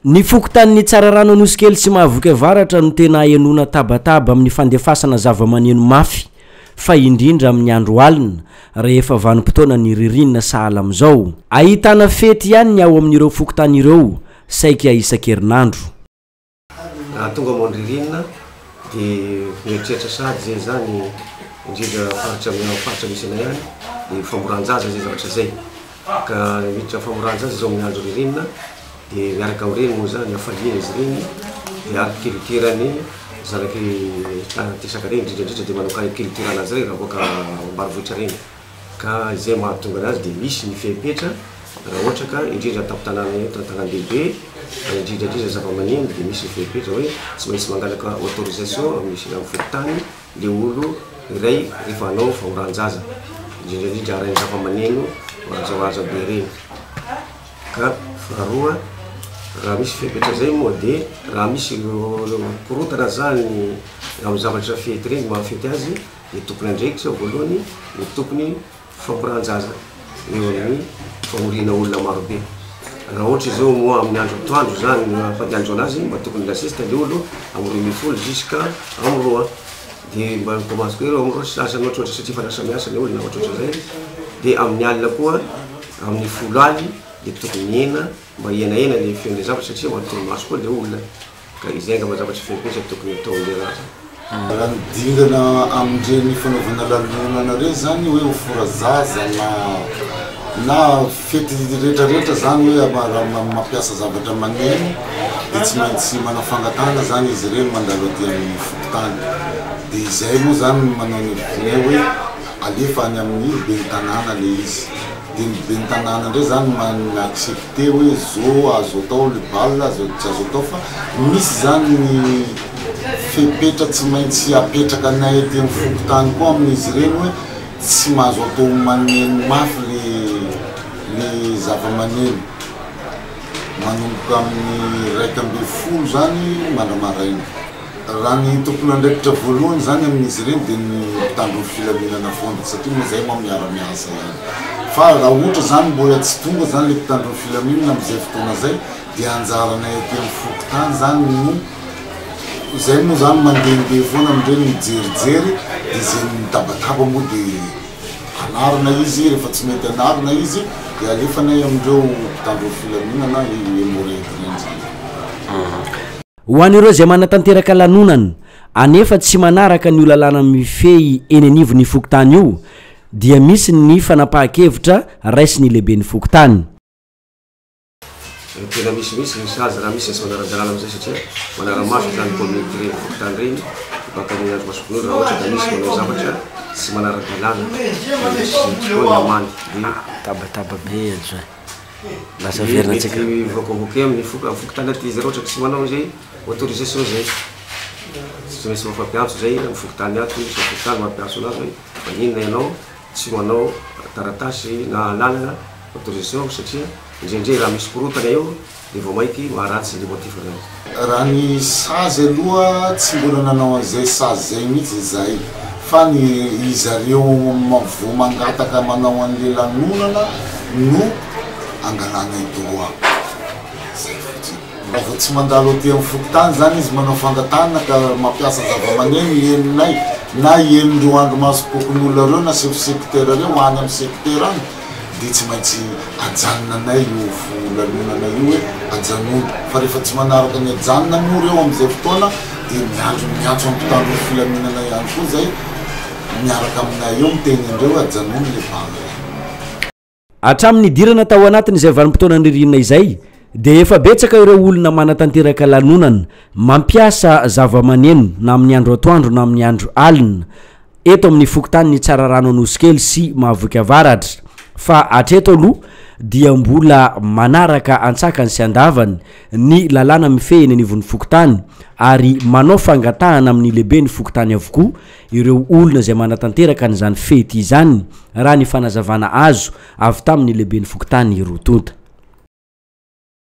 Ny fokontanin'i Tsararano Anosikely sy Mahavoky Avaratra no tena ahenoana tabataba amin'ny fandefasana zavamaneno mafy fa indrindra amin'ny andro alina rehefa vanim-potoanan'ny ririnina sahala amin'izao. Ahitana fety ihany ny ao amin'ireo fokontany ireo saika isan-kerinandro. Raha tonga moa ny ririnina dia mieritreritra sahady zay zany indrindra faritra faritra misy anay any dia famoran-jaza zay zavatra zay ka miditra famoran-jaza zao amin'ny andro ririnina dia miaraka amin'ireny moa zany hafaliana izy ireny dia ary culture-ny zanaky Antisaka ireny indrindra indrindra dia manao culture anazy ireny raha boaka ambanivohitra ireny. Ka izay mahatonga anazy dia misy ny fepetra raha ohatra ka indrindra an-tampon-tanàna eto an-tanàn-dehibe indrindra indrindra zava-maneno dia misy ny fepetra hoe tsy maintsy mangalaka autorisation amin'ny amin'ny fokontany le olo iray rehefa hanao famoran-jaza indrindra indrindra arahin'ny zava-maneno mahazahoaza be ireny. Ka faharoa raha misy fepetra zay moa dia raha misy korontana zany amin'ny zavatra fety ireny mahafety azy Ny tompon'andraikitra voalohany no tokony famporan-jaza eo amin'ny famoriana olona marobe. Raha ohatra izao moa amin'ny andro atoandro zany no ampadiandro anazy mba tokony lasesta le olo amin'ny 12 jusqu'à amin'ny roa de mba mi-commence koa ireo amin'ny roa sy sasany ohatrohatra satria efa lasa miasa le olona ohatrohatra zay de amin'ny alina koa amin'ny folo aly de tokony mihena mba hihenahena le feon'le zavatra satria matorimaso koa le olona. Ka izay angamba zavatra fepetra tokony atao amin'ilay razana. Raha ny dingana amin'ireny fanaovana lanonana ireny zany hoe ho fora zaza na na fety rehetra rehetra zany hoe raha mampiasa zavatra maneno dia tsy maintsy manao fangatahana zany izy ireny mandalo aty amin'ny fokontany dia izay moa zany no manao ny hevitrinay hoe alefa any amin'ny ben'ny tanàna le izy. Dia ny ben'ny tanàna indray zany mi-accepter hoe zo azo atao le bal, azo tsy azo atao fa misy zany ny fepetra tsy maintsy apetraka anay aty amin'ny fokontany koa amin'izy ireny hoe tsy mahazo atao maneno mafy le le zava-maneno manomboka amin'ny 11 zany mandra-maraina. Raha ny tompon'andraikitra voalohany izany amin'izy ireny dia ny mpitandro ny filaminana foana satria moa izay moa miara-miasa ihany. Fa raha ohatra izany mbola tsy tonga izany ilay mpitandro ny filaminana amin'izay fotoana izay dia anjaranay aty amin'ny fokontany izany no izay moa izany mandehandeha foana amin'ireny mijerijery dia izay mitabataba moa dia anarina izy, rehefa tsy mety anarina izy dia alefanay amin'ireo mpitandro ny filaminana emmo-reg ireny izany. Ho an'ireo izay manatanteraka lanonana anefa tsy manaraka an'io lalàna mifehy eny anivon'ny fokontany io dia misy ny fanapahan-kevitra raisin'ny lehiben'ny fokontany. Tena misy mihitsy ny sazy raha misy ny tsy manara-dalàna amin'izay satria manara-maso izany communauté ireny fokontany ireny baka ny andro masom-pinoana raha ohatra ka misy manao zavatra tsy manara-dalàna dia misy koa ny amande dia Tabataba be adjoint. Lasa averina antsika. Mety voaconvoquer amin'ny fokontany aty izy raha ohatra ka tsy manao izay autorisation izay. Tsy maintsy mifampiantso izay amin'ny fokontany ato, ny chef fokontany mampiantso anazy hoe maninona ianao tsy manao taratasy na alalana autorisation satria indraindray raha misy korontana eo dia vao mainky maharatsy ny motif anazy. Raha ny sazy aloha tsy mbola nanao an'izay sazy izay mihitsy izahay fa ny izareo vao mangataka manao an'le lanonana no angalanay droit. Zay fotsiny. Raha vao tsy mandalo aty amin'ny fokontany zany izy manao fangatahana ka mampiasa zavamaneno henonay na henon'ireo andrimasom-pokonolona ireo na chef secteur ireo any amin'ny secteur any, dia tsy maintsy ajanona anay io lanonana io hoe ajanony fa rehefa tsy manaraka ny ajanona moa ireo amin'izay fotoana dia miandry miantso ny mpitandro ny filaminana ihany koa izay miaraka aminay eo miteny an'ireo hoe ajanony le bal. Hatramin'ny nidirana tao anatin'izay vanim-potoanan'ny ririnina izay dia efa betsaka ireo olona manatanteraka lanonana mampiasa zavamaneno na amin'ny andro atoandro na amin'ny andro alina eto amin'ny fokontanin'i Tsararano Anosikely sy Mahavoky Avaratra fa hatreto aloha dia mbola manaraka antsakany sy andavany ny lalàna mifehy eny anivon'ny fokontany ary manao fangatahana amin'ny lehiben'ny fokontany avokoa ireo olona izay manatanteraka an'izany fety izany raha ny fanazavana azo avy tamin'ny lehiben'ny fokontany roa tonta.